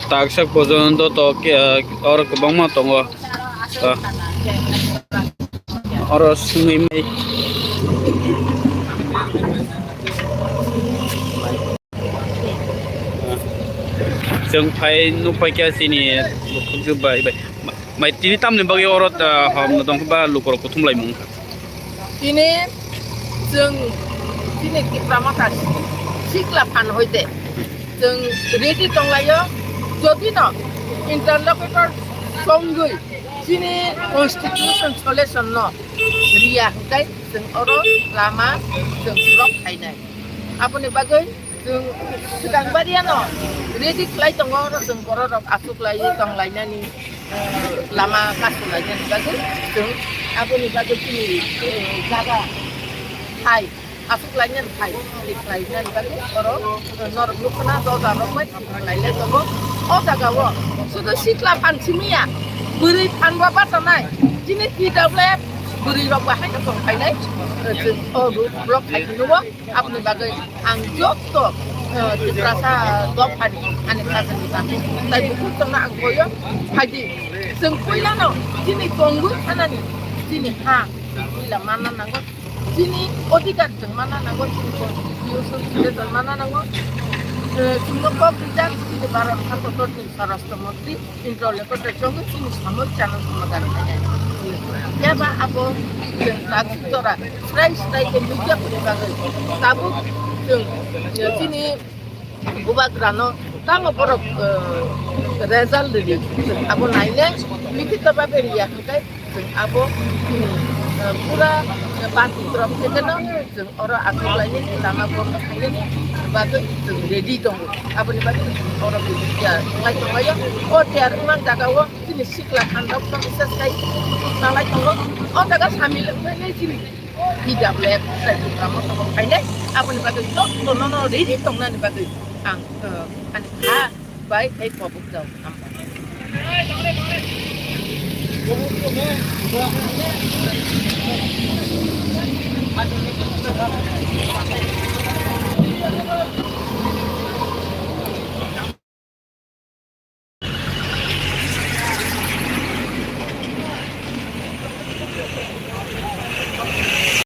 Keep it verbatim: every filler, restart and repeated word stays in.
Taksa porjonto to ke, oro kwbangma tongo. Ah, oro swngwi mai. Chwng phai nuk phai khe chini bukhukjwk bai bai. Mai tini tamni bagwi oro, ah, hom no dong ba lukorok kuthum lai mung. Tini chwng chini Tipra Motha sikla phan hoite chwng ready tonglaio, jodi no interlocutor songwi chini constitution solution no riya hwnkhe chwng oro lama chwng block khainai. Aboni bagwi chwng swkang bariano ready khlai tongo, oro chwng bororok achuk laiwi tong lainani, eh, lama kasu lainani bagwi chwng aboni bagwi chini, eh, jaga hai achuk lainani hai ready khlainani bagwi oro, eh, norok nukna doja rok bai thwng lailai tongo. O jaga o sudu sikla phan simi ya, bwrwi phan bo bachanai, chini T W F bwrwi rok bo haino tong phainai, eh, chwng o road block khai phunukgo. Aboni bagwi ang joto, eh, Tiprasa dophani ani khajani bagwi tai bukhuk tongna ang koyo phaidi. Chwng puilano chini tongwi thanani chini ha chwng puila manna nango, chini odhikar chwng manna nango, chini constitution sile chwng manna nango. Eh, chwngno kok rijak chini Bharat Hakotorni Swarashtra Montri. Intro le kotor chongo chini samung channel samadan khainai. Yaba abo chwng tabuk jora srai srai khe nukya kuni bagwi. Tabuk chwng chini bubagrano tamo borok, eh, result rili chwng abo nainai likhito babe riya hwnkhe chwng abo, eh, pura, eh, party drop khe kheno chwng oro achuk lainani lama bondo khainani bagwi chwng ready tongo. Aboni bagwi oro ya lai tonglaio. O tiyar wngma jaga o chini sikla khandok no bises khai nalai tongo. O jaga samil wngkhainai chini P W F tai program o tongo khainai. Aboni bagwi joto nono ready tongnani bagwi ang, eh, ani kha bai khai kobok jao. Hambai.